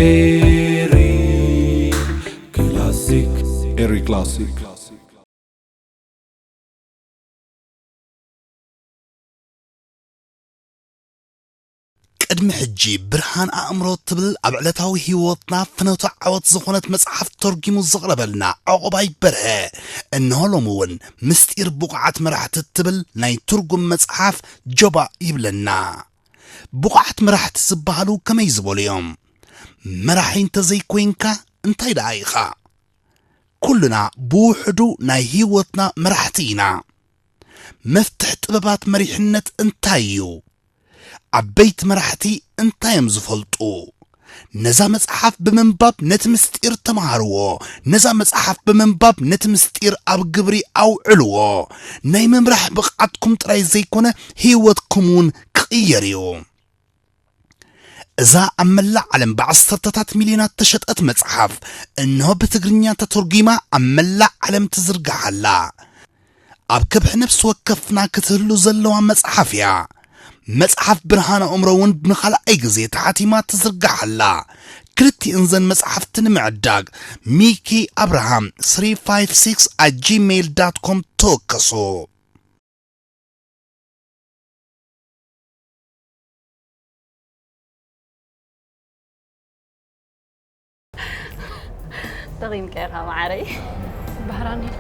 ኤሪ ክላሲክ። ኤሪ ክላሲክ። ቅድሚ ሕጂ ብርሃን ኣእምሮ ትብል ኣብ ዕለታዊ ህይወትና ፍኖተ ዓወት ዝኾነት መጽሓፍ ተርጊሙ ዘቕረበልና ዑቕባይ በርሀ፣ እንሆ ሎሚ እውን ምስጢር ብቑዓት መራሕቲ ትብል ናይ ትርጉም መጽሓፍ ጀባ ይብለና። ብቑዓት መራሕቲ ዝበሃሉ ከመይ ዝበሉ እዮም? መራሒ እንተዘይኮይንካ እንታይ ደኣ ኢኻ? ኩልና ብውሕዱ ናይ ህይወትና መራሕቲ ኢና። መፍትሕ ጥበባት መሪሕነት እንታይ እዩ? ዓበይቲ መራሕቲ እንታይ እዮም ዝፈልጡ? ነዛ መጽሓፍ ብምንባብ ነቲ ምስጢር ተምሃርዎ። ነዛ መጽሓፍ ብምንባብ ነቲ ምስጢር ኣብ ግብሪ ኣውዕልዎ። ናይ ምምራሕ ብቕዓትኩም ጥራይ ዘይኮነ ህይወትኩም እውን ክቕየር እዩ። እዛ ኣብ መላእ ዓለም ብዓሰርተታት ሚልዮናት ተሸጠት መጽሓፍ፣ እንሆ ብትግርኛ ተተርጒማ ኣብ መላእ ዓለም ትዝርጋሕ ኣላ። ኣብ ከብሒ ነፍሲ ወከፍና ክትህሉ ዘለዋ መጽሓፍ እያ። መጽሓፍ ብርሃን ኣእምሮ እውን ንኻልኣይ ግዜ ተሓቲማ ትዝርጋሕ ኣላ። ክልቲእን ዘን መጽሓፍቲ ንምዕዳግ ሚኪ ኣብርሃም three five six at gmail dot com ተወከሱ። ደቒምካ ኢኻ መዓረይ። ባህራን ኢልካ።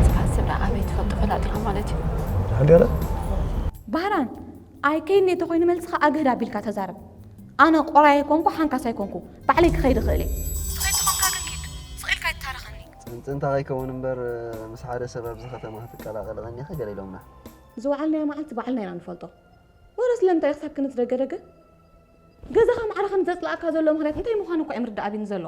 ጽባሕ ስድራ ኣበይ ትፈልጦ ፈላጥ ኢኻ ማለት እዩ። ድሓን ድያ? ባህራን ኣይ ከይኒ እንተኾይኑ መልስኻ ኣግህድ ኣቢልካ ተዛረብ። ኣነ ቆራይ ኣይኮንኩ ሓንካስ ኣይኮንኩ ባዕለይ ክኸይድ እኽእል እየ። ትኸይድ ተኾንካ ግን ኪድ ስቕ ኢልካ ኣይትታረኸኒ። ጽንጽንታ ከይከውን እምበር ምስ ሓደ ሰብ ኣብዚ ከተማ ክትቀላቐሊ ቀኒኺ ገለ ኢሎምና። ዝወዓልናዮ መዓልቲ ባዕልና ኢና ንፈልጦ። ወረ ስለምንታይ ክሳብ ክንትደገደገ? ገዛኻ ማዕረ ከም ዘጽላእካ ዘሎ ምኽንያት እንታይ ምዃኑ እኮ እዮም ርዳእ ኣቢኒ ዘሎ።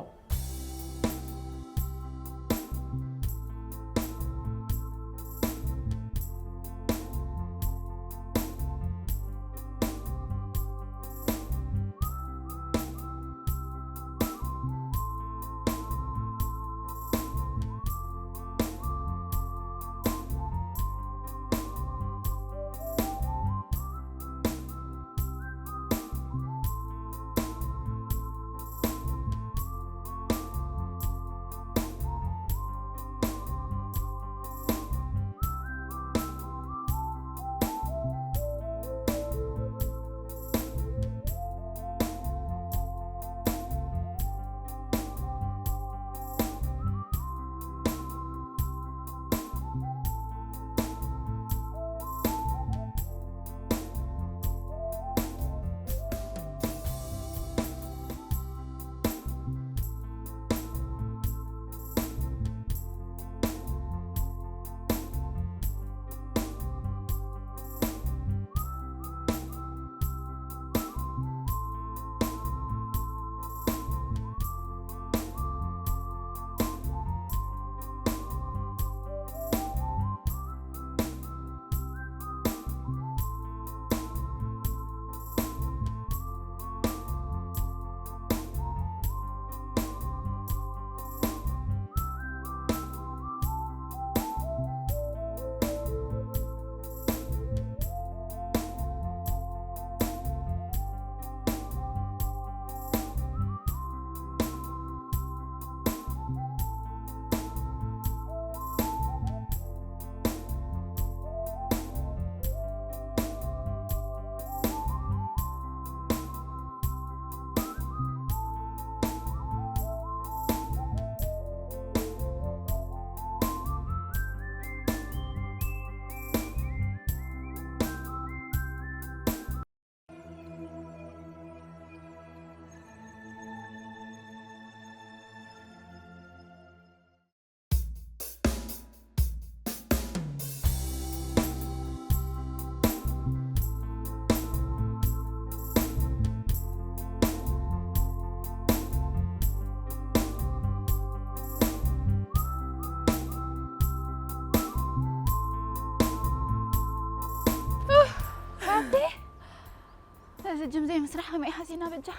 እዚ ጅም ዘይምስራሕ ከመይ ሓዚና በጃኺ።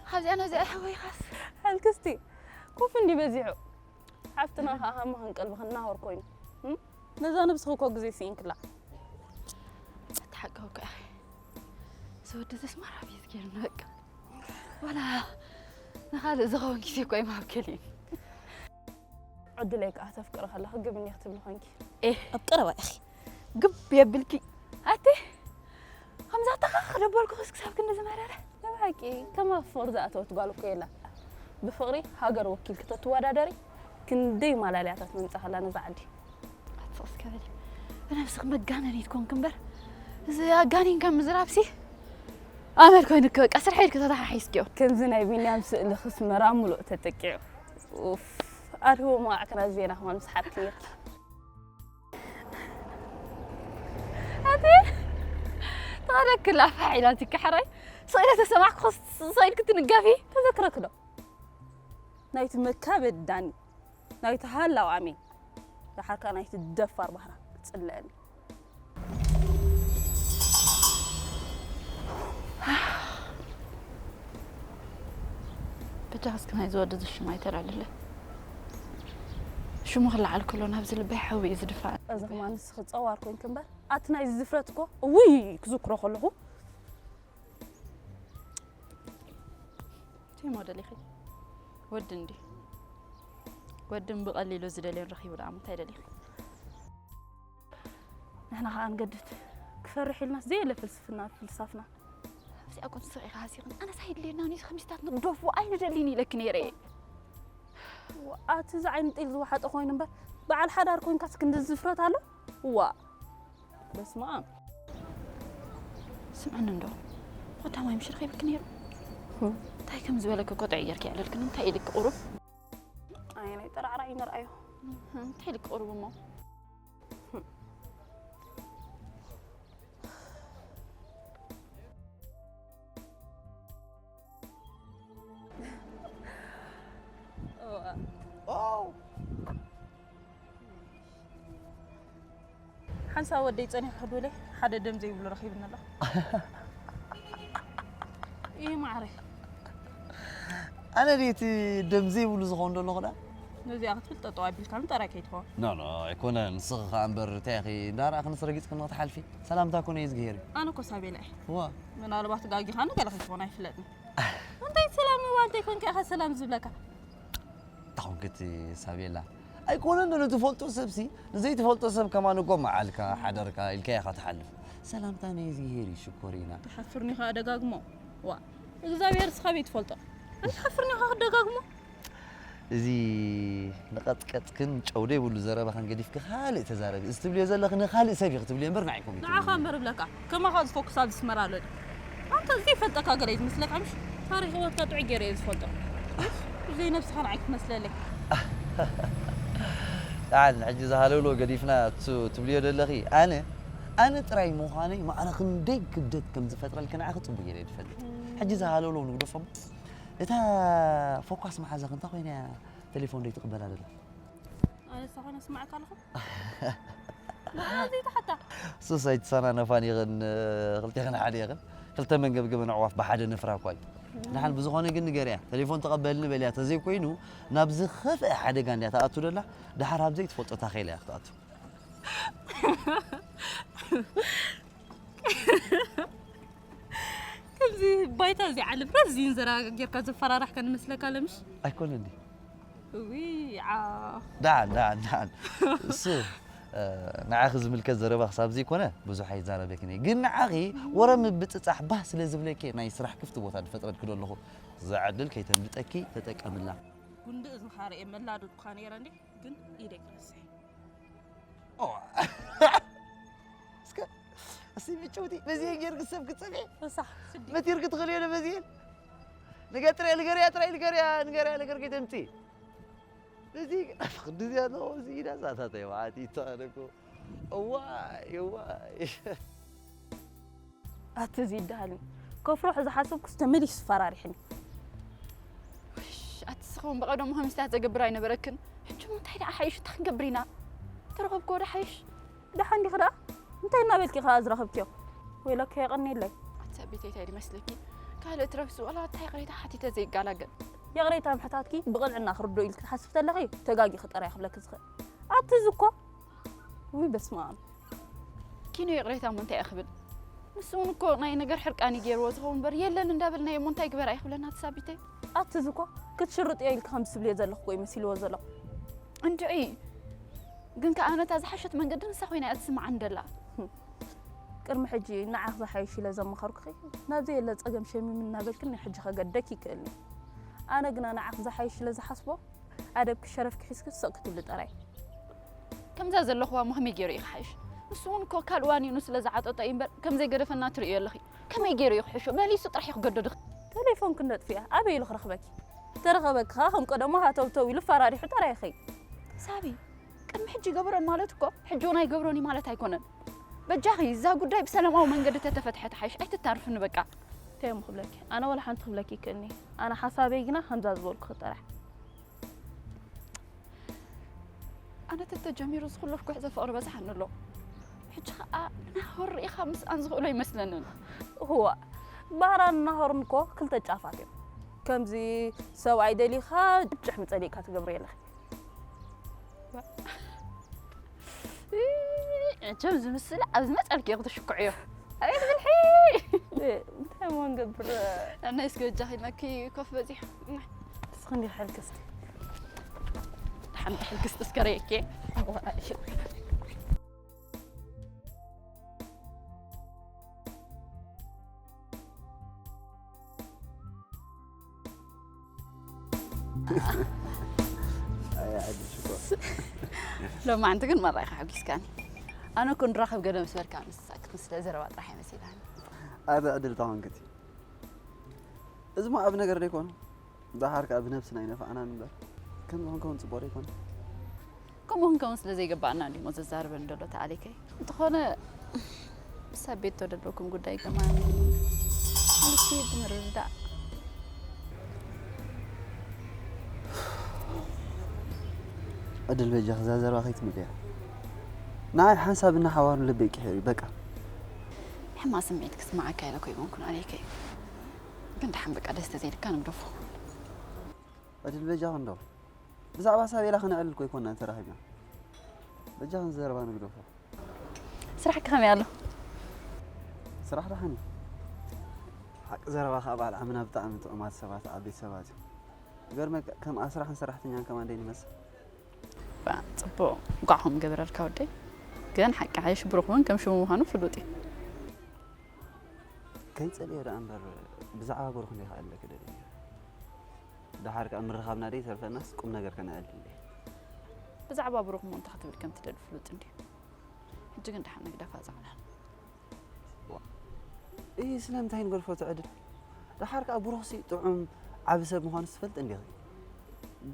ካብዚኣ ናዚኣ ይሕወይኻስ። ሕልክስቲ ኮፍ እንዲ በዚሑ። ሓፍትና ከኣ ሃማ ክንቀልቢ ክናወር ኮይኑ። እም? ነዛ ነብስኺ እኮ ግዜ ስኢንክላ። ኣታ ሓቂ እኮ ኢኺ። እዚ ወዲ እዚ ስማራ ቤት ገይሩና በቃ። ዋላ ንኻልእ ዝኸውን ግዜ እኮ ኣይምሃብከልን። ዕድለይ ከኣ ተፍቅሪ ከለኺ ግብኒ ክትብሊ ኮንኪ። ኤህ፣ ኣብ ቀረባ ኢኺ ግብ የብልኪ። ኣቲ፣ ከምዛ ተኻኽ ደበልኩ ክስ ክሳብ ክንዲ ዝመረረ። ናይ ብሓቂ፣ ከማ ፍቕሪ ዝኣተወት ጓል እኮ የላ። ብፍቕሪ ሃገር ወኪልኪ ተትወዳደሪ፣ ክንደይ ማላልያታት መምጻ ከላ ነዛ ዓዲ። ኣትስቕ እስከ በሊ። ብነብስኺ መጋነኒት ኮንኪ እምበር፣ እዚ ኣጋኒንካ ምዝራብሲ ኣመል ኮይኑኪ፣ በቃ ስርሐ ኢልኪ ተተሓሒዝኪዮ። ከምዚ ናይ ቢንያም ስእሊ ክስመራ ሙሉእ ተጠቂዑ። ኡፍ፣ ኣርህዎ መዋዕክና ዜና ከማን ምስ ሓብቲ ነይርኪ። ኣቲ ተኻደክላ ፋሕ ኢላ ትከሓራይ። ስቕ ኢለ ተሰማዕኩ፣ ስቕ ኢልኪ ትንጋፊ። ተዘክረኪ ዶ? ናይቲ መካበዲ ዳኒ፣ ናይቲ ሃላው ኣሜን፣ ደሓር ከኣ ናይቲ ደፋር ባህራ ክትጽልአኒ። በጃኻ እስኪ ናይዚ ወዲ እዚ ሽም ኣይተላልለ። ሽሙ ክለዓል ከሎ ናብዚ ልበይ ሓዊ እዩ ዝድፋእ። እዚ ከማን ንስኺ ጸዋር ኮንኪ እምበር፣ ኣቲ ናይዚ ዝፍረት እኮ፣ እውይ፣ ክዝክሮ ከለኹ። እንታይ እሞ ደሊኺ? ወዲ እንዲ ወድን ብቐሊሉ ዝደልዮን ረኺቡ ደኣ እንታይ ደሊኺ? ንሕና ኸኣ ንገድድ። ክፈርሕ ኢልናስ ዘየለ ፍልስፍና ፍልሳፍና። ኣብዚኣ እኮ ንስኺ ኢኻ ሃሲኽን። ኣነስ ኣይድልየናን እዩ፣ ከምዚታት ንግደፎ ኣይንደልን ኢለኪ ነይረ እየ። ኣቲ እዚ ዓይኒ ጤል ዝወሓጠ ኮይኑ እምበር፣ በዓል ሓዳር ኮይንካስ ክንዲ ዝፍረት ኣሎ? ዋ። በስመ ኣብ። ስምዕኒ እንዶ፣ ቀዳማይ ምሽ ረኺብኪ ነይሩ። ህም። እንታይ ከም ዝበለኪ እኮ ጥዑይ ጌርኪ የዕለልክን። እንታይ ኢልኪ ቁሩብ? ኣየናይ ጠራዕራዕ እዩ መርኣዮ። ህም፣ እንታይ ኢልኪ ቁሩብ እሞ? ህም። ኦ። ሓንሳብ ወደይ ጸኒሑ ክድውለ ሓደ ደም ዘይብሉ ረኺብኒ ኣሎ። ይህ ማዕረ። ኣነ ድየ እቲ ደም ዘይብሉ ዝኸውን ዘሎ ኽዳ? ነዚኣ ክትብል ጠጠው ኣቢልካ ንጠራይ ከይትኸውን። ኖ፣ ኖ፣ ኣይኮነን። ንስኺ ኸኣ እምበር እንታይ ኢኺ እንዳረኣኽንስ ረጊጽክኒ ክትሓልፊ? ሰላምታ ኮነ እዩ ዝግሄር እዩ። ኣነ እኮ ሳቤላ እየ። ዋ። ምናልባት ጋጊኻኒ ገለ ከይትኾን ኣይፍለጥን። እንታይ ሰላም ምባል እንተይኮንካ ኢኻ ሰላም ዝብለካ? እንታይ ኮንኪ እቲ ሳቤላ? ኣይኮነን ዶ ንትፈልጦ ሰብሲ ንዘይትፈልጦ ሰብ ከማን እኮ መዓልካ፣ ሓደርካ ኢልካ ኢኻ ትሓልፍ። ሰላምታ ናይ እግዚኣብሔር እዩ፣ ሽኮሪና። ትሓፍርኒ ኢኻ ደጋግሞ። ዋ፣ እግዚኣብሔር እስኻ በይ ትፈልጦ። ኣይትሓፍርኒ ኢኻ ክትደጋግሞ። እዚ ንቐጥቀጥክን ጨው ዘይብሉ ዘረባኽን ገዲፍኪ ካልእ ተዛረቢ። እዚ ትብልዮ ዘለኺ ንኻልእ ሰብ ኢኺ ትብልዮ እምበር ንዓይ ኮሚት ንዓኻ እምበር እብለካ። ከማኻ ዝፎክስ ኣብዚ ኣስመራ ኣሎ ድዩ? ኣንታ ዘይፈልጠካ ገለ እዩ ዝመስለካ ምሽ? ታሪኽ ህይወትካ ጥዑይ ገይረ እየ ዝፈልጦ። ዘይነብስኻ ንዓይ ክትመስለለይ። ደሓን ሕጂ ዝሃለውሎ ገዲፍና እሱ ትብልዮ ዘለኺ ኣነ ኣነ ጥራይ ምዃነይ ማዕረ ክንደይ ክብደት ከም ዝፈጥረልኪ ንዓኺ ጽቡቕ ገይረ እየ ዝፈልጥ። ሕጂ ዝሃለውሎ ንግደፎም። እታ ፎኳስ መሓዛኺ እንታይ ኮይና እያ ቴሌፎን ዘይትቕበላ ዘላ? ኣነ ሳኾነ ስማዕካ ኣለኹ። ንዓዚ ተሓታ። ሱስ ኣይትሰናነፋን ኢኽን፣ ክልቴኽን ሓደ ኢኽን። ክልተ መንገብገበን ኣዕዋፍ ብሓደ ነፍራ እኳ እዩ። ደሓን ብዝኾነ ግን ንገርያ፣ ቴሌፎን ተቐበልኒ በልያ፣ ተዘይኮይኑ ናብ ዝኸፍአ ሓደጋ እንድያ ትኣቱ ደላ፣ ደሓር ኣብ ዘይትፈልጦ ታኼላ እያ ክትኣቱ። ከምዚ ባይታ እዚ ዓለም ረዚን ዘረጋጋ ጌርካ ዘፈራራሕካ ንመስለካ ለምሽ? ኣይኮነን ድዩ? እዊ፣ ዓ። ደሓን፣ ደሓን፣ ደሓን። እሱ፣ እ፣ ንዓኺ ዝምልከት ዘረባ ክሳብ ዘይኮነ ብዙሕ ኣይዛረበክን እየ። ግን ንዓኺ ወረ ምብጽጻሕ ባህ ስለ ዝብለኪ ናይ ስራሕ ክፍቲ ቦታ ዝፈጥረልኪ ዘለኹ። እዛ ዕድል ከይተምልጠኪ ተጠቀምላ። ጉንዲ እዝንኻ ርእየ መላድኩኻ ነይረ እንዴ? ግን ኢደይ ክነስሕ። ኦ። እስከ፣ እስቲ ምጭውቲ፣ በዚኤን ጌርኪ ሰብ ክትጸፍዒ? እሳ፣ ስዲ። መቲርኪ ትኽእልዮ ዶ በዚኤን? ንገ-፣ ጥራይ ንገርያ፣ ጥራይ ንገርያ፣ ንገርያ፣ ነገር ከይተምጺ። በዚ፣ ክንድዚያ ኣለኹ፣ እዚ ኢዳ ዛታተይ፣ ወዓቲ ይተኸለኩ። እዋይ፣ እዋይ። ኣቲ እዚ ይደሃልኒ። ከፍርሖ ዝሓሰብኩስ ተመሊሱ ፈራሪሕኒ። ውሽ፣ ኣቲ ስኸውን ብቐደሙ ከምዚታት ዘገብር ኣይነበረክን። ሕጂ እሞ እንታይ ደኣ ሓይሽ፣ እንታይ ክንገብር ኢና? ተረኸብክዎ ዶ ሓይሽ? ደሓን ዲኺ ደኣ? እንታይ እናበልኪ ከኣ ዝረኸብክዮ? ወይለከ የቐንየለይ። ኣቲ ሰበይተይ እንታይ ድመስለኪ? ካልእ ትረፍሲ ዋላ እንታይ ቅሬታ ሓቲተ ዘይጋላገል። ይቕሬታ ምሕታትኪ ብቕንዕና ክርዶ ኢልኪ ክትሓስብ ተለኺ ተጋጊኺ ጥራይ ክብለኪ ዝኽእል። ኣቲ እዚ እኮ ውይ በስመ ኣብ። ኪኖ ይቕሬታ እሞ እንታይ እየ ክብል? ንሱ እውን እኮ ናይ ነገር ሕርቃን እዩ ገይርዎ ዝኸውን እምበር የለን እንዳበልናዮ እሞ እንታይ ግበር ኣይክብለና ተሳቢተይ። ኣቲ እዚ እኮ ክትሽርጥዮ ኢልኪ ከምዚ ትብልዮ ዘለኹ እኮ እዩ መሲልዎ ዘሎ። እንድዒ ግን ከኣ ነታ ዝሓሸት መንገዲ ንሳ ኮይና እያ ትስምዓኒ ደላ። ቅድሚ ሕጂ ንዓኽ ዝሓይሽ ኢለ ዘመኸርኩኺ ናብ ዘየለ ጸገም ሸሚም እናበልክኒ ሕጂ ከገደክ ይክእልኒ። ኣነ ግና ንዓኽ ዝሓይሽ ኢለ ዝሓስቦ ኣደብኪ ሸረፍኪ ሒዝኪ ስቕ ክትብሊ ጥራይ። ከምዛ ዘለኹዋ እሞ ከመይ ገይሩ እዩ ክሓይሽ? ንሱ እውን እኮ ካልእ ዋኒኑ ስለ ዝዓጠጦ እዩ እምበር ከም ዘይገደፈና ትርእዮ ኣለኺ። ከመይ ገይሩ እዩ ክሕሾ? መሊሱ ጥራሕ እዩ ክገደድኺ። ተሌፎንኪ ነጥፍያ ኣበይ ኢሉ ክረኽበኪ? ተረኸበኪ ኸኣ ከም ቀደሙ ሃተውተው ኢሉ ፈራሪሑ ጥራይ ይኸይድ። ሳቢ፣ ቅድሚ ሕጂ ይገብሮን ማለት እኮ ሕጂ እውን ኣይገብሮን እዩ ማለት ኣይኮነን። በጃኺ እዛ ጉዳይ ብሰላማዊ መንገዲ ተተፈትሐት ሓይሽ ኣይትታርፍኒ በቃ። እንታይ እሞ ክብለኪ? ኣነ ዋላ ሓንቲ ክብለኪ ይክእልኒ። ኣነ ሓሳበይ ግና ከምዛ ዝበልኩኺ ጥራሕ። ኣነ ተተጀሚሩ ዝኹለፍ ጉዕዞ ፍቕሪ በዝሓኒ ኣሎ። ሕጂ ኸኣ ናሆር ርኢኻ ምስኣን ዝኽእሎ ኣይመስለንን። እዋ ባህራን ናሆርን እኮ ክልተ ጫፋት እዮም። ከምዚ ሰብኣይ ደሊኻ ጭሕሚ ጸሊእካ ትገብሪ የለኺ። እቸም ዝምስል ኣብ ዝመጸልኪ ክትሽኩዕዮ። ኣቤት ብልሒ! እንታይ እሞ ንገብር? ናይ እስከ በጃኺ ኢልናኪ ኮፍ በዚሕ። እስኺ እንዲኺ ሕልክስቲ። ሓንቲ ሕልክስቲ እስከ ረየኪ። ኣይ፣ ዓዲ ሽኮር። ሎማዓንቲ ግን መራኢኻ ሓጒስካኒ። ኣነ እኮ ንራኸብ ገለ ምስ በልካ ንሳ ክትምስለ ዘረባ ጥራሕ እየ መሲላኒ። ኣቲ ዕድል ተኾንክቲ። እዚ እሞ ኣብ ነገር ዶ ይኮኑ? ደሓር ከኣ ብነብስና ኣይነፋዕናን እምበር። ከምዚ ክንከውን ጽቡቕ ዶ ይኮነ? ከምኡ ክንከውን ስለ ዘይገባኣና እንዲሞ ዘዛርበን ዘሎ ተኣሊከይ። እንተኾነ፣ ምስ ኣቤቶ ዘለኩም ጉዳይ ከማን፣ ማለት ብምርድዳእ። ዕድል በጃ፣ እዛ ዘረባ ከይትምልያ። ንዓይ ሓንሳብ እናሓዋሩ ልበይ ቅሒሩ እዩ፣ በቃ። ሕማቕ ስምዒት ክስምዓካ ኢለ እኮ ኣይኮንኩን ኣሌከይ። ግን ደሓን በቃ ደስ ተዘይልካ ንግደፎ። ዕድል በጃ ክንዶ። ብዛዕባ ሳቤላ ክነዕልል እኮ ኣይኮንና ተራኺብና። በጃ ክንዘረባ ንግደፎ። ስራሕኪ ከመይ ኣሎ? ስራሕ ደሓን እዩ። ሓቂ ዘረባ ከኣ በዓል ዓምና ብጣዕሚ ጥዑማት ሰባት፣ ዓበይቲ ሰባት እዮም። ይገርመካ፣ ከም ኣስራሕን ሰራሕተኛን ከማን ደይ ንመስል። ባ፣ ጽቡቕ። እንቋዕ ከምኡ ገበረልካ ወደይ። ግን ሓቂ ሓይሽ ብሩኽ እውን ከም ሽሙ ምዃኑ ፍሉጥ እዩ። ከይጸልዮ ደኣ እምበር፣ ብዛዕባ ብሩኽ እንዲኻ ኣለኪ ደልየ። ደሓር ከኣ ምርኻብና ደይ ተርፈናስ ቁም ነገር ከነዕልል እየ። ብዛዕባ ብሩኽ እሞ እንታይ ክትብል ከም ትደሊ ፍሉጥ እንድዩ። ሕጂ ግን ደሓን ንግደፋ ዛዕባና። ዋ። እይ፣ ስለምንታይ ንገድፎ ትዕድል? ደሓር ከኣ ብሩኽሲ ጥዑም ዓቢ ሰብ ምዃኑ ትፈልጥ እንዲኺ።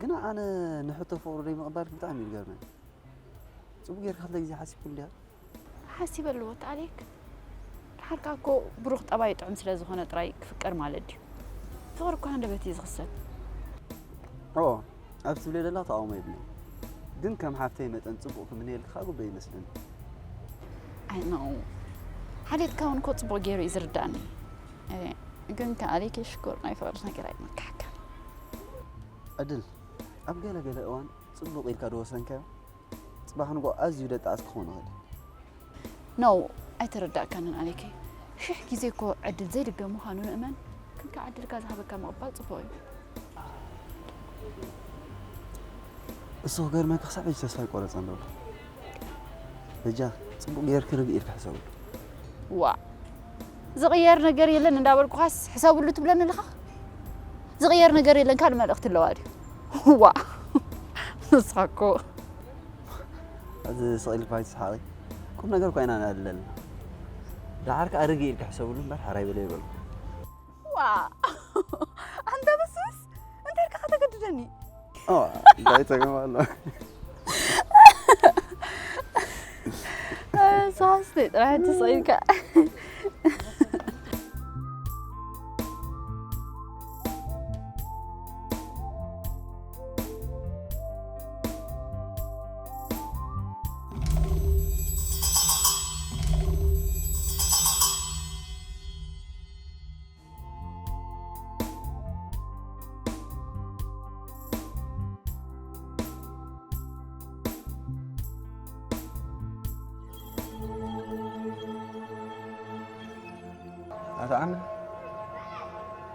ግና ኣነ ንሕቶ ፍቕሩ ደይ ምቕባል ብጣዕሚ እዩ ዝገርመኒ። ጽቡቕ ጌርካ ክልተ ግዜ ሓሲብኩ እንዲያ? ሓሲበሉ ወት ኣሌክ። ደሓር ከኣ እኮ ብሩኽ ጠባይ ጥዑም ስለ ዝኾነ ጥራይ ክፍቀር ማለት ድዩ? ፍቕሪ እኮ ሃንደበት እዩ ዝኽሰት። ኦ፣ ኣብ ትብልዮ ደላ ተቓውሞ የብለይን። ግን ከም ሓፍተይ መጠን ጽቡቕ ክምነየልኪ ከኣ ግቡእ ይመስለኒ። ኣይ ኖ። ሓልዮትካ እውን እኮ ጽቡቕ ገይሩ እዩ ዝርዳእኒ። እ፣ ግን ከኣ ኣሌክ ሽኮር ናይ ፍቕሪ ነገር ኣይመካሕካን። ዕድል፣ ኣብ ገለ ገለ እዋን ጽቡቕ ኢልካ ዶ ወሰንካዮ? ጽባሕ ንግሆ ኣዝዩ ደጣዕስ ክኸውን ይኽእል እዩ። ኖ፣ ኣይተረዳእካንን ኣሌከይ። ሽሕ ግዜ እኮ ዕድል ዘይድገም ምዃኑ ንእመን። ግን ከኣ ዕድልካ ዝሃበካ ምቕባል ጽቡቕ እዩ። እሱ ክገርመካ ክሳብ ሕጂ ተስፋ ኣይቆረጸን ዘሎ። በጃ ጽቡቕ ጌርኪ ርግእ ኢልኪ ሕሰብሉ። ዋእ! ዝቕየር ነገር የለን እንዳበልኩኻስ ሕሰብሉ ትብለኒ ኣለኻ? ዝቕየር ነገር የለን ካልእ መልእኽቲ ኣለዋ ድዩ? ዋእ! ንስኻ እኮ። እዚ ስቕ ኢልኪ ኣይትስሓቒ። ቁም ነገር እኳ ኢና ንዕልል ዘለና። ደሓር ከኣ ርግእ ኢልኪ ሕሰብሉ እምበር ሕራይ በሊ ኣይበልኩ። ዋእ! ኣንታ በስብስ! እንታይ ኢልካ ከተገድደኒ? ኦ፣ እንታይ ጸገም ኣሎ? ሳስቲ ጥራሕ ትስቕ ኢልካ። ኣታ ዓምና፣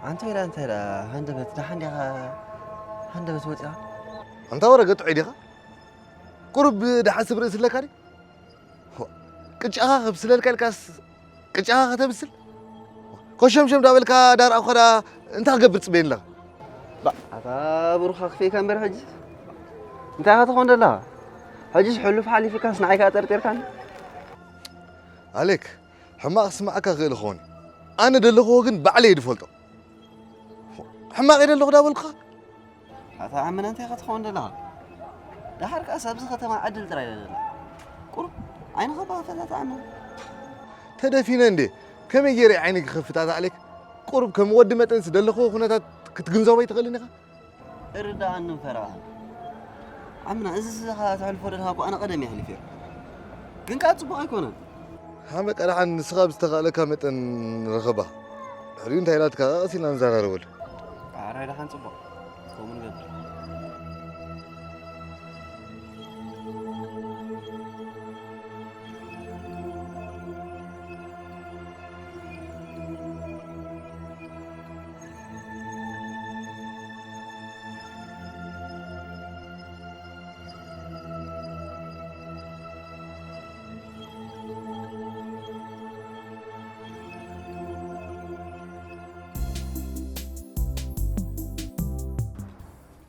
ኣንታ ኢላ እንታይ ኢላ ሃንደበት ደሓን ዲኻ? ሃንደበት ወፂኣ? ኣንታ ወረ ገጥዑ ዲኻ? ቁሩብ ደሓን ስብ ርእሲ ኣለካ ድዩ? ቅጫኻ ከብስለልካ ኢልካስ ቅጫኻ ከተብስል? ኮሸምሸም ዳበልካ ዳርኣ ኸዳ እንታይ ክገብር ጽበየኒ ኣለኻ? ባ፣ ኣታ ብሩኻ ክፍእካ እምበር ሕጂ እንታይ ኢኻ ትኾን ዘለኻ? ሕጂስ ሕሉፍ ሓሊፉካስ ንዓይ ከኣ ጠርጢርካኒ? ኣሌክ፣ ሕማቕ ክስምዓካ ክእል ይኸውን። ኣነ ደለኽዎ ግን ባዕለይ እየ ዝፈልጦ። ሕማቕ እየ ደለኹ ዳበልኩኻ? ኣታ ዓምና እንታይ ኢኻ ትኸውን ዘለኻ? ደሓር ከኣስ ኣብዚ ከተማ ዕድል ጥራይ እያ ዘላ። ቁሩብ ዓይንኻ ባ ክፈት ኣታ ዓምና። ተደፊነ እንዴ? ከመይ ገይረ ዓይኒ ክኸፍት ኣታ ኣሌክ? ቁሩብ ከም ወዲ መጠንስ ደለኽዎ ኩነታት ክትግንዘቦ ኣይትኽእልን ኢኻ? እርዳኣኒ እምፈራ። ዓምና፣ እዚ ስኻ ተሕልፎ ዘለኻ እኮ ኣነ ቀደም እየ ኣሕሊፈዮ። ግን ከኣ ጽቡቕ ኣይኮነን። ሓመ ቀዳሓን ንስኻ ብዝተኻእለካ መጠን ርኸባ። ድሕሪኡ እንታይ ኢላትካ ቀስ ኢልና ንዘራረበሉ። ኣረ ደሓን ጽቡቕ። ከምኡ ንገብር።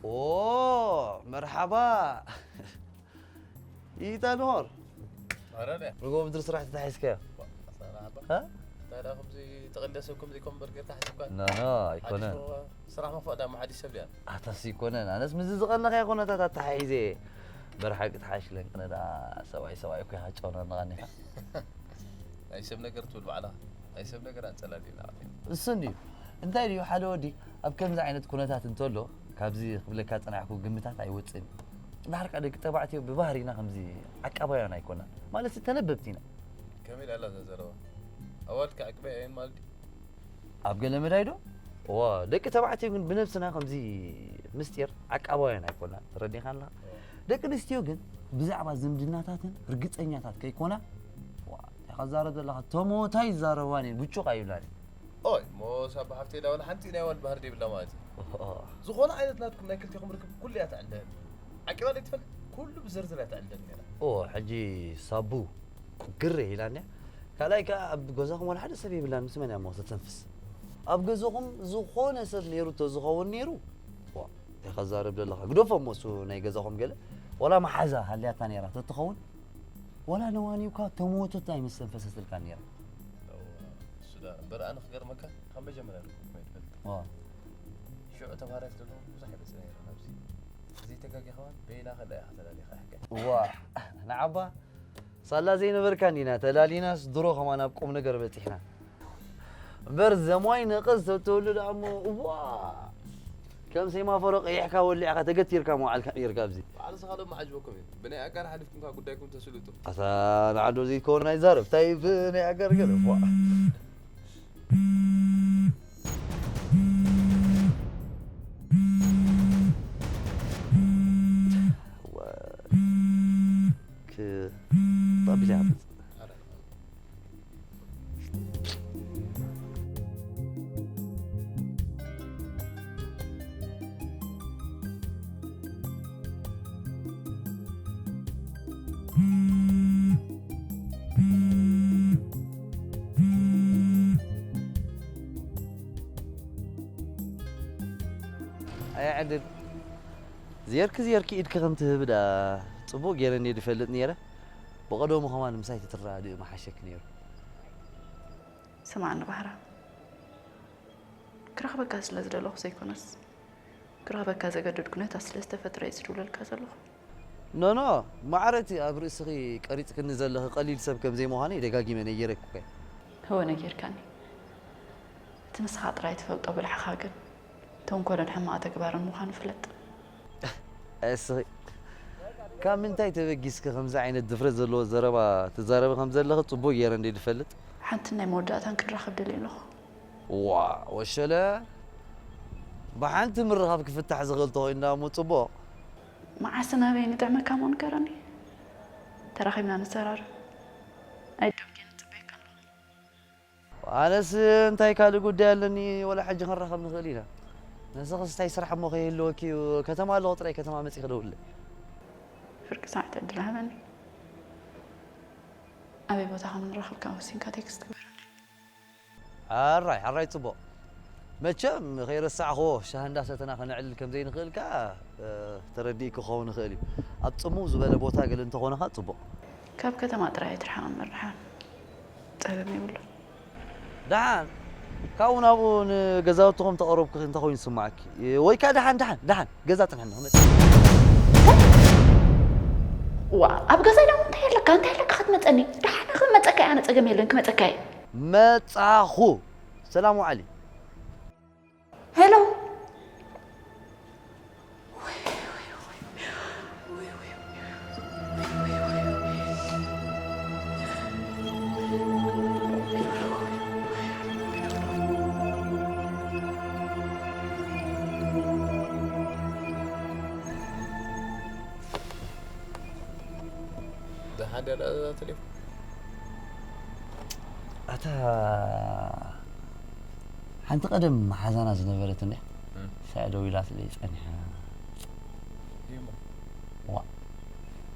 ኦ፣ መርሓባ። ኢታኖር። ኣረ፣ ርጎ ምድሪ ስራሕ ተታሒዝካዮ? ሰላም። እ? እንታይ ደኣ ከምዚ ተቐልደ ሰብ ከምዚ ኮምበር ጌርካ ሓሲብካ? ኖ፣ ኖ፣ ኣይኮነን። ሓዲሽ ስራሕ መፋእ ደኣ ሓዲሽ ሰብ ድያ? ኣታስ ኣይኮነን። ኣነስ ምስዚ ዝቐነኸ ኩነታት ኣተሓሒዘ። በርሓቂ ተሓሽለን ቅነ ደኣ ሰብኣይ ሰብኣይ እኮ ኢኻ ጨውና ንቓኒኻ። ናይ ሰብ ነገር ትብል ባዕላ። ናይ ሰብ ነገር ኣንጸላልየና። እሱ እንድዩ። እንታይ ድዩ ሓደ ወዲ ኣብ ከምዚ ዓይነት ኩነታት እንተሎ ካብዚ ክብለካ ጸናሕኩ ግምታት ኣይወጽእን። ዳሕርካ ደቂ ተባዕትዮ ብባህሪና ከምዚ ዓቃባውያን ኣይኮናን። ማለት ተነበብቲ ኢና። ከመይ ኢላ እዛ ዘረባ? ኣዋልድ ከዕቅባ እየን ማለት ድዩ? ኣብ ገለ መዳይ ዶ? እዋ፣ ደቂ ተባዕትዮ ግን ብነብስና ከምዚ ምስጢር ዓቃባውያን ኣይኮናን። ተረዲኻና? እዋ። ደቂ ኣንስትዮ ግን ብዛዕባ ዝምድናታተን ርግጸኛታት ከይኮና፣ ዋ፣ እንታይ ከዛረብ ዘለኻ? ተሞታይ ይዛረባን እየን፣ ብጩቕ ኣይብላን እየን። ኦይ፣ እሞ ሳባ ሓፍተይ፣ ዳ ወላ ሓንቲ ናይ ዋልድ ባህሪ ዘይብላ ማለት እዩ። ኦ። ዝኾነ ዓይነት ናትኩም ናይ ክልቴኹም ርክብ ኩሉ እያ ትዕልል። ዓቂባ ዘይትፈልጥ ኩሉ ብዝርዝር እያ ትዕልል ነይራ። ኦ፣ ሕጂ ሳቡ ግር ኢላኒ። ካልኣይ ከኣ ኣብ ገዛኹም ዋላ ሓደ ሰብ የብላን፣ ምስ መን እያ እሞ ተተንፍስ? ኣብ ገዛኹም ዝኾነ ሰብ ነይሩ ተዝኸውን ነይሩ፣ ዋ፣ እንታይ ከዛርብ ዘለኻ? ግደፎ እሞ እሱ ናይ ገዛኹም ገለ። ዋላ መሓዛ ሃልያታ ነይራ ተትኸውን፣ ዋላ ነዋኒውካ ተመወተት ኣይምስተንፈሰትልካን ነይራ። እዋ፣ እሱ ዳ እምበር ኣነ ክገርመካ፣ ካብ መጀመርያ ርኩብኩም ኣይትፈልጥ። ዋ። ሽዑ ተማሃራይ ስለለኹ ብዙሕ ኣይበጽእ ነይረ ናብዚ። ዘይተጋጊኻ እውን በይና ከላ ኢኻ ተላሊኻ ሕቀ። ዋ፣ ንዓባ ሳላ ዘይነበርካ እንዲና ተላሊናስ ድሮ ከማን ኣብ ቁም ነገር በጺሕና። እምበር ዘማይ ነቐዝ ተትህሉ ደኣ እሞ፣ እዋ! ከም ሴማፎሮ ቀይሕካ ወሊዕካ ተገቲርካ ምውዓልካ ነይርካ ኣብዚ። ባዕልስኻ ዶ መዓጅበኩም እዩ? ብናይ ኣጋር ሓሊፍኩም ከኣ ጉዳይኩም ተስልጡ። ኣታ ንዓዶ ዘይከውን ኣይዛረብ። እንታይ ብናይ ኣጋር ገለ? ዋ! ዋ! ክ-፣ ባቢላ ያፈጽ። ኣያ ዕድል፣ ዝየርኪ ዝየርኪ ኢድኪ ከም ትህቢ ደኣ ጽቡቕ ገይረ እንድየ ዝፈልጥ ነይረ። ብቐደሙ ከማን ምሳይ ተትረዳድኢ ምሓሸኪ ነይሩ። ስማዕኒ ባህራ፣ ክረኽበካ ስለ ዝደለኹ ዘይኮነስ፣ ክረኽበካ ዘገድድ ኩነታት ስለ ዝተፈጥረ እየ ዝድውለልካ ዘለኹ። ኖ፣ ኖ፣ ማዕረ እቲ ኣብ ርእስኺ ቀሪጽክኒ ዘለኺ ቀሊል ሰብ ከም ዘይምዃነይ ደጋጊመ ነጊረኪ እኮ እየ። እወ፣ ነጊርካኒ። እቲ ንስኻ ጥራይ ትፈልጦ ብልሕኻ ግን፣ ተንኮልን ሕማቕ ተግባርን ምዃኑ ፍለጥ። እስኺ ካብ ምንታይ ተበጊስኪ ከምዚ ዓይነት ድፍረት ዘለዎ ዘረባ ትዛረቢ ከም ዘለኺ ጽቡቕ ገይረ እንድየ ዝፈልጥ። ሓንትን ናይ መወዳእታን ክንራኸብ ደልየ ኣለኹ። ዋ፣ ወሸለ፣ ብሓንቲ ምርኻብ ክፍታሕ ዝኽእል ተኾይኑ ደኣ እሞ ጽቡቕ። መዓስን ኣበይን ይጥዕመካ እሞ ንገረኒ። ተራኺብና ንዘራረብ። ኣይደብኬ ንጽበየካ ኣለኹ። ዋ፣ ኣነስ እንታይ ካልእ ጉዳይ ኣለኒ? ወላ ሕጂ ክንራኸብ ንኽእል ኢና። ንስኽስ እንታይ ስራሕ እሞ ከይህልወኪ እዩ? ከተማ ኣለኹ ጥራይ፣ ከተማ መጺእ ክደውልለይ። ፍርቂ ሰዓት ዕድል ሃበኒ። ኣበይ ቦታ ከም ንራኸብ ካብ ወሲንካ ቴክስት ግበረኒ። ኣራይ ኣራይ፣ ጽቡቕ። መቸም ከይረሳዕኽዎ ሻሂ እንዳሰተና ከነዕልል ከም ዘይንኽእል ከኣ ተረዲእኪ ክኸውን ይኽእል እዩ። ኣብ ጽምው ዝበለ ቦታ ገለ እንተኾነ ከኣ ጽቡቕ። ካብ ከተማ ጥራይ ኣይትርሓቕ እምበር ደሓን ጸገም የብሉን። ደሓን ካብኡ ናብኡ ንገዛውትኹም ተቐረብኩ እንተኾይኑ ዝስምዓኪ፣ ወይ ከኣ ደሓን ደሓን ደሓን ገዛ ጽንሐኒ ክመጽእ። ዋ ኣብ ገዛይ ደሞ እንታይ ኣለካ እንታይ ኣለካ ክትመጸኒ? ደሓን ክመጸካ እየ ኣነ ጸገም የለን ክመጸካ እየ። መጻኹ። ሰላም ውዓሊ። ሄሎ ደሓን ድያ እዛ ቴሌፎን? ኣታ ሓንቲ ቀደም መሓዛና ዝነበረት እንድያ ሳዕ ደው ኢላትለይ ጸኒሓ። ዋ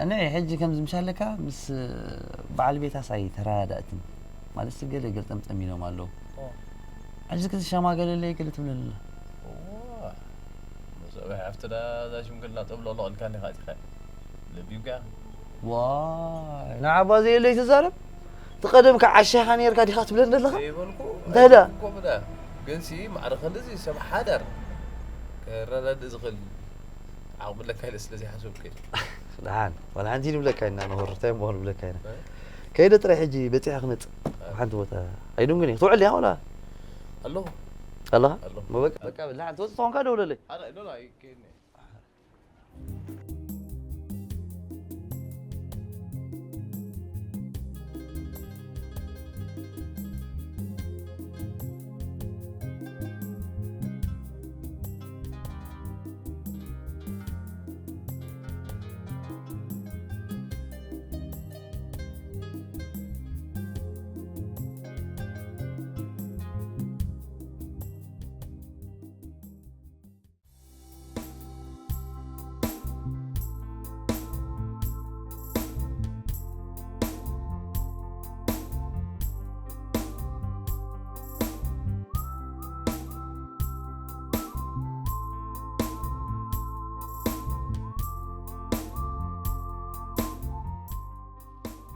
እነ ሕጂ ከምዚ ምሻለካ ምስ በዓል ቤታስ ኣይተረዳዳእትን ማለት ገለ ገልጠምጠም ኢሎም ኣለዉ። ሕጂ ክትሸማገለለይ ገለ ትብለኒ ኣላ። መሰበይ ሓፍትና እዛ ሽምግልና ጠብሎሎ ኢልካ እንዲኻ ኣቲኻ ለቢብካ። ዋይ ንዓባ ዘየለይ ትዛረብ። እቲ ቀደም ከዓ ዓሻኻ ነርካ ዲኻ ትብለኒ ዘለኻ? ይበልኩ እንታይ ደኣ? ኮምዳ ግንሲ ማዕረ ክንድዚ ሰብ ሓዳር ከረዳድእ ዝኽእል ዓቕሚ ኣለካ ኢለ ስለ ዘይሓሰብኩ እዩ። ደሓን ዋላ ሓንቲ ንብለካ ኢና ንሆር እንታይ እሞ ንብለካ ኢና። ከይደ ጥራይ ሕጂ በፂሐ ክመፅእ ኣብ ሓንቲ ቦታ ኣይድንግን እየ ክትውዕል እያ ዋላ ኣለኹ ኣለኻ? ኣለኹ። በቃ በቃ ደሓን ትወፅእ ተኾንካ ደውለለይ። ኣረ ኖ ኣይከይድን እየ።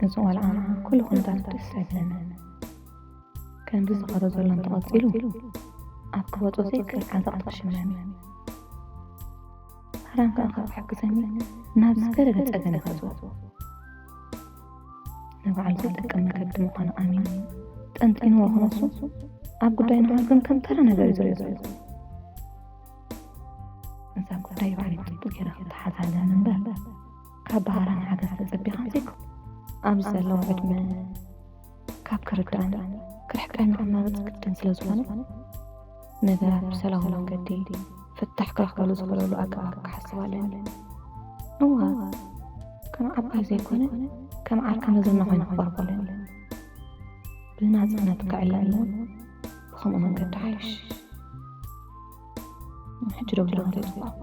እዚ ቆልዓ ኩሉ ኩነታቱ ደስ ኣይብለንን። ከምዚ ዝኸዶ ዘሎ እንተቐጺሉ ኣብ ክወጾ ዘይክእል ዓዘቕቲ ክሽመም እዩ። ባህራን ከኣ ካብ ክሕግዘኒ ናብ ዝገደደ ጸገም እዩ ከእትዎ። ንባዕሉ ዘይጠቅም መገዲ ምዃኑ ኣሚኑ ጠንጢንዎ ክነሱ ኣብ ጉዳይ ንሃር ግን ከም ተራ ነገር እዩ ዝሪኦ ዘሎ። እዛ ጉዳይ ባዕለይ ጽቡቕ ገይረ ክተሓዝ ኣለኒ እምበር ካብ ባህራን ሓገዝ ተጸቢኻን ዘይኮነ። ኣብዚ ዘለዋ ዕድመ ካብ ክርዳእን ክርሕቀኒ ክመርጽ ግድን ስለ ዝኾነ፣ ነገራት ብሰላማዊ መንገዲ ፍታሕ ክረኽበሉ ዝኽእለሉ ኣገባብ ክሓስብ ኣለኒ። እወ፣ ከም ዓባይ ዘይኮነ፣ ከም ዓርኪ መዘና ኮይኑ ክቐርቦ ኣለኒ። ብናጽነት ክዕለል እውን ብኸምኡ መንገዲ ሓይሽ። ሕጂ ደው ኢለ ክንሪኦ ጽቡቕ።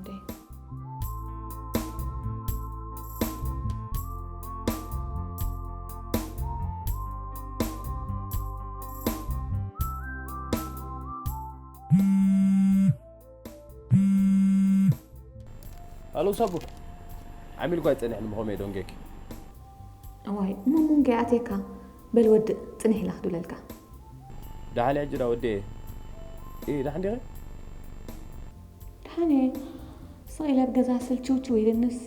ወደይ። ኣሎ ሳቡ፣ ዓሚልኳ ኣይጸኒሕን ብኸመይ ዶንጌክ። እዋይ፣ እሞ መንጎ ኣትየካ? በል ወድእ፣ ጽንሕ ኢላ ክድብለልካ። ደሓን ሕጂ ዳ ወዲ እየ። እ፣ ደሓን ዲኺ? ደሓን እየ። ስቕ ኢለ ኣብ ገዛ ስልችውችው ኢልንስ፣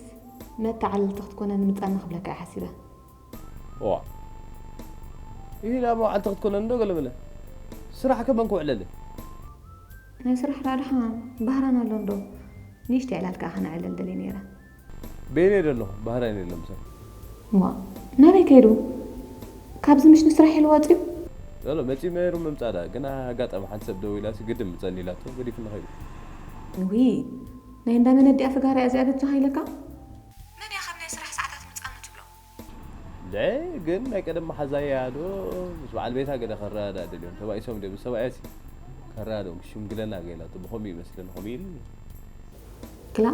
መተዓለልቲ ክትኮነኒ ምጻኒ ክብለካ እየ ሓሲበ። ዋ። ኢላ መዓልቲ ክትኮነኒ ዶ ገለ በለ? ስራሕ ከመን ክውዕለለ? ናይ ስራሕ ዳኣ ደሓን ባህራን ኣሎ እንዶ? ንእሽተይ ዕላል ከኣ ከነዕልል ደልየ ነይረ። በይነይ ዶ ኣለኹ? ባህራን የለን ምሳይ። እዋ፣ ናበይ ከይዱ? ካብዚ ምሽ ንስራሕ ኢሉ ወጺኡ? ሎ መጺኡ ነይሩ ምምጻእ ደኣ፣ ግና ኣጋጣሚ ሓንቲ ሰብ ደዊላሲ ግድን ምጸኒ ኢላቶ ገዲፉኒ ከይዱ። እዊ፣ ናይ እንዳ መነዲኣ ፍጋር እያ እዚኣ በጃኻ ኢለካ? መን እያ ካብ ናይ ስራሕ ሰዓታት ምጻኒ ትብሎ? እንድዒ፣ ግን ናይ ቀደም መሓዛይ እያ ዶ ምስ በዓል ቤታ ገለ ከረዳድእ ደልዮም፣ ተባኢሶም ድዮም ምስ ሰብኣያሲ ከረዳድኦም ሽምግለና ገይራቶ፣ ብኸምኡ ይመስለኒ ከምኡ ኢሉኒ። ክላ፣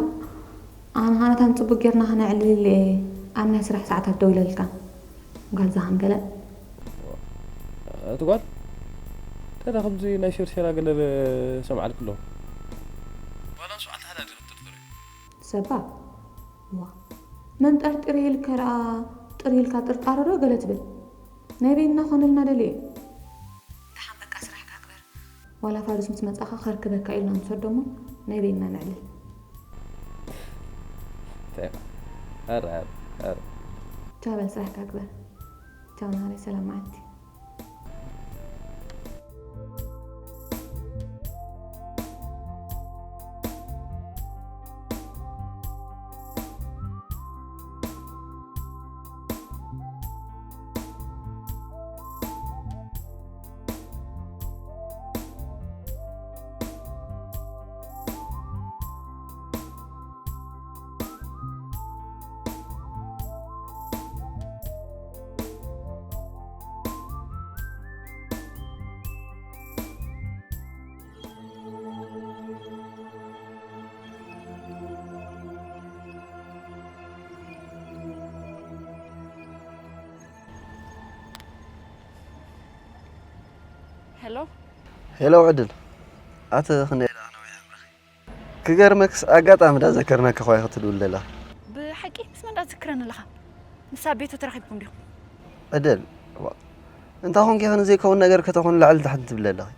ኣነ ኸኣ ነታን ጽቡቅ ጌርና ኸነዕልል እየ ኣብ ናይ ስራሕ ሰዓታት ደው ኢለልካ። ጓል ዝሃም ገለ። እቲ ጓል፣ እንታይ ደኣ ከምዚ ናይ ሸርሸራ ገለ ሰምዓልኪ ኣለኹ። ጓል ኣንሱ ኣተሓዳድሪ ክትጥርጥሪ። ሰባ፣ ዋ፣ መን ጠርጢረ ኢልካ ደኣ ጥር ኢልካ ጥርጣረ ዶ ገለ ትብል? ናይ በይንና ኮነልና ደልየ። ደሓን በቃ ስራሕካ ግበር። ዋላ ፋዱስ ምስ መጻኻ ከርክበካ ኢልና ንሰዶ እሞ ናይ በይንና ነዕልል። እንታይ? ኣረ፣ ኣረ፣ ኣረ። ቻው በል ስራሕካ ግበር። ቻው ናሃረይ ሰላም መዓልቲ። ሄሎ። ሄሎ ዕድል፣ ኣቲ ክንደይ ደኣ ነዊሕ ዕምርኺ? ክገርመክስ ኣጋጣሚ ዳ ዘከርናኪ ኳ ክትድውል ደላ። ብሓቂ ምስ መን ዳ ትዝክረኒ ኣለኻ? ምስ ኣቤቶ ተራኺብኩም ዲኹም? ዕድል፣ ዋ፣ እንታይ ኮንኪ ይኹን ዘይከውን ነገር ከተኾን ላዕሊ ታሕቲ ትብሊ ኣለኺ።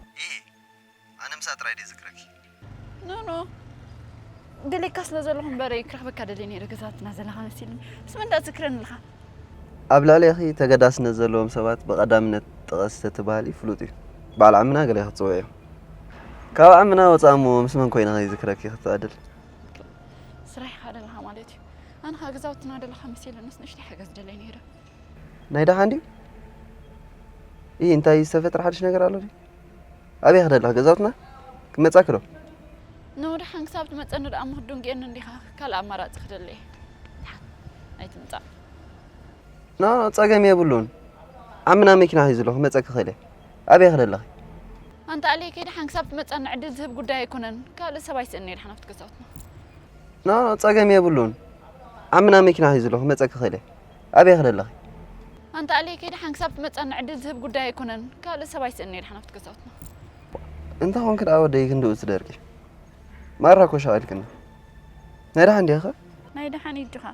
ኣነ ምሳ ጥራይ ድየ ዝክረኪ። ኖ ኖ፣ ደልየካ ስለ ዘለኹ እምበር ክረኽበካ ደልየ ነይረ። ገዛትና ዘለኻ መሲልኒ። ምስ መን ዳ ትዝክረኒ ኣለኻ? ኣብ ልዕሌኺ ተገዳስነት ዘለዎም ሰባት ብቐዳምነት ጥቐስ ተትበሃሊ ፍሉጥ እዩ። በዓል ዓምና ገለ ክትጽውዕዮ። ካብ ዓምና ወጻእ እሞ ምስ መን ኮይነ ከይዝክረኪ ክትዕድል? ስራሕ ኢኻ ደለኻ ማለት እዩ። ኣነ ኸኣ ገዛውትና ደለኻ መሲልንስ ንእሽተይ ሓገዝ ደለይ ነይረ። ናይ ደሓን ድዩ? ኢ እንታይ ዝተፈጥረ ሓድሽ ነገር ኣሎ ድዩ? ኣበይ ከደለኻ ገዛውትና? ክመጻኪ ዶ? ኖ ደሓን ክሳብ ትመጸኒ ደኣ እሞ ክትድንግየኒ እንዲኻ። ካልእ ኣማራጺ ክደሊ እየ። ደሓን ኣይትምጻእ። ኖ ኖ ጸገም የብሉን። ዓምና መኪና ሒዙ ኣሎ ክመጸኪ ክእል እየ። ኣበይ ከደለኺ? ኣንታ ኣሌ ከይ ደሓን ክሳብ ትመጸኒ ዕድል ዝህብ ጉዳይ ኣይኮነን። ካልእ ሰብ ኣይስእኒ እየ ደሓን ኣብቲ ገዛውትና። ኖ ኖ ጸገም የብሉን። ዓምና መኪና ሒዙ ኣሎ ክመጸኪ ክእል እየ። ኣበይ ከደለኺ? ኣንታ ኣሌ ከይ ደሓን ክሳብ ትመጸኒ ዕድል ዝህብ ጉዳይ ኣይኮነን። ካልእ ሰብ ኣይስእኒ እየ ደሓን ኣብቲ ገዛውትና። እንታይ ኮንኪ ደኣ ወደይ ክንድኡ ትደርቂ? ማራ እኮ ሻቒልክና። ናይ ደሓን ዲኻ? ናይ ደሓን እዩ እጅኻ።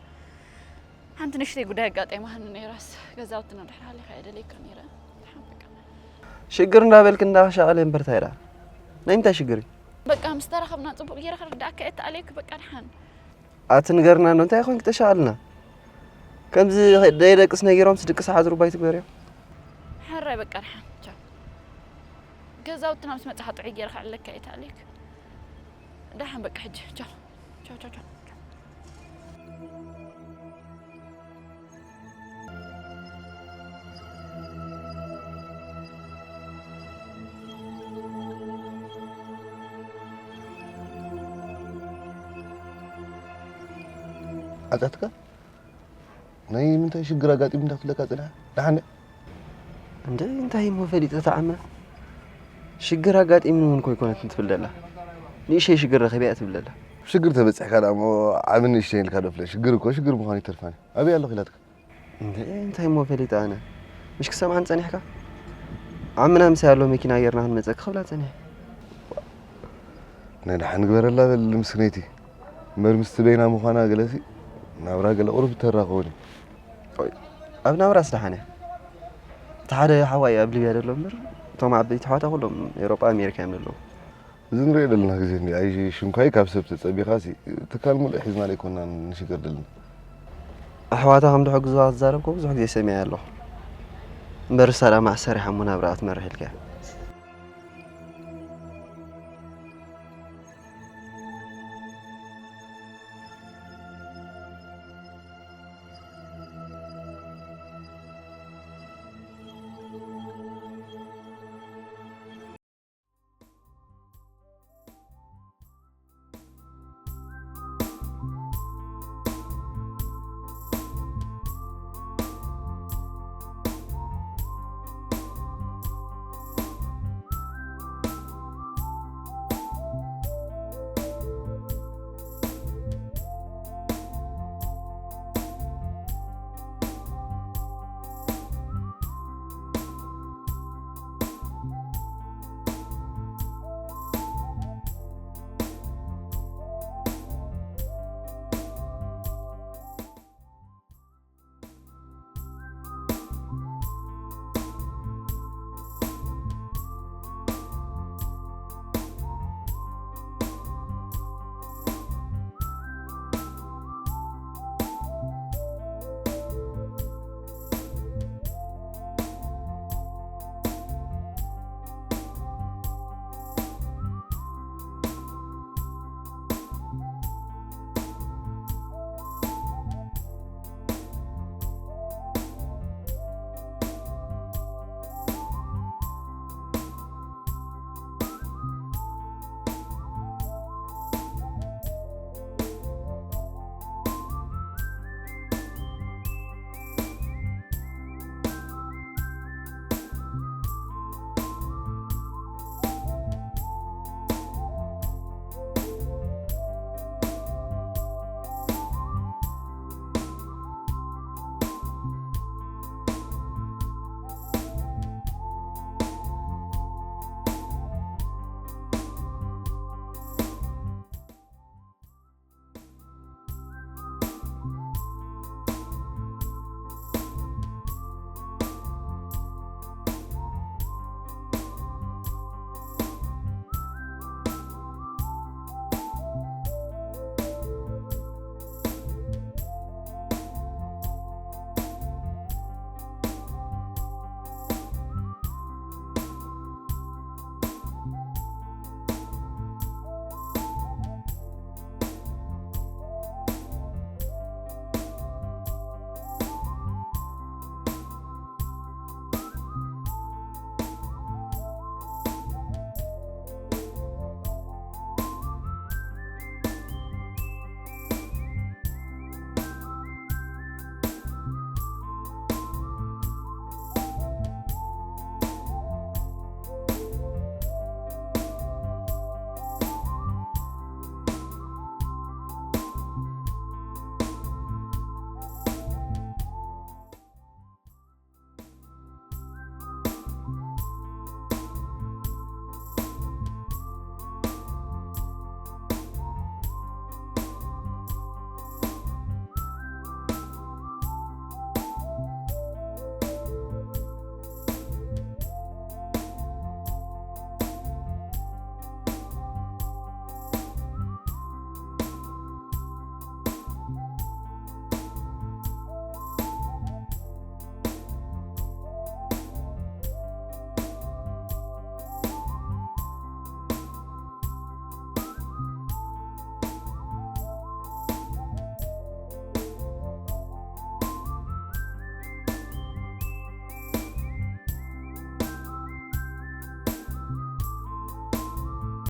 ሓንቲ ንእሽተይ ጉዳይ ኣጋጢማኒ ነይራስ ገዛውትና ድሕሪ ሃሊኻ እየ ደልየካ ነይረ። ደሓን በቃ። ሽግር እንዳበልክ እንዳሻቐለ እምበር እንታይ ደኣ? ናይ ምንታይ ሽግር እዩ? በቃ ምስ ተራኸብና ጽቡቕ ገይረ ክርድኣካ እየ ተኣልየክ በቃ ደሓን። ኣቲ ንገርና እንዶ እንታይ ኮንኪ ተሻቐልና? ከምዚ ደይደቅስ ነጊሮምስ ድቅስ ሓዝሩ ባይ ትግበርዮ። ሕራይ በቃ ደሓን ቻው። ገዛውትና ምስ መጻኻ ጥዑይ ገይረ ከዕለካ እየ ተኣልየክ። ደሓን በቃ ሕጂ ቻው። ቻው ቻው ቻው። ዓጻትካ ናይ ምንታይ ሽግር ኣጋጢሙ እንዳትብለካ ጽንሐ? ደሓን ድያ? እንደ እንታይ እሞ ፈሊጠ ተዓመ ሽግር ኣጋጢምኒ እውን ኮይኮነት ትብል ደላ ንእሸይ ሽግር ረኺበ እያ ትብል ደላ ሽግር ተበፂሕካ ደኣ እሞ ዓብን ንእሽተይን ኢልካ ዶ ፍለ? ሽግር እኮ ሽግር ምዃኑ ይተርፋን እዩ። ኣበይ ኣለኹ ኢላትካ? እንዴ እንታይ እሞ ፈሊጠ ኣነ? ምሽ ክሰምዓን ጸኒሕካ? ዓምና ምሳይ ኣሎ መኪና ጌርና ክንመጸኪ ክብላ ጸኒሐ። ናይ ደሓን ግበረላ በል ምስክነይቲ። እምበር ምስቲ በይና ምዃና ገለሲ ናብራ ገለ ቁሩብ ተራኸውን እዩ። ኣብ ናብራስ ደሓን እያ። እቲ ሓደ ሓዋይ ኣብ ሊብያ ዘሎ እምበር እቶም ዓበይቲ ኣሕዋታ ኩሎም ኤውሮጳ ኣሜሪካ እዮም ዘለዉ። እዚ ንሪኦ ዘለና ግዜ እንዲ ኣይ ሽንኳይ ካብ ሰብ ተጸቢኻሲ ትካል ሙሉእ ሒዝና ዘይኮንና ንሽገር ዘለና። ኣሕዋታ ከም ድሕግዙዋ ዝዛረብኮ ብዙሕ ግዜ ሰሚዐ ኣለኹ። እምበር እሳ ደኣ ማዕሰር ሓሞ ናብራ ክትመርሕ ኢልካ እያ።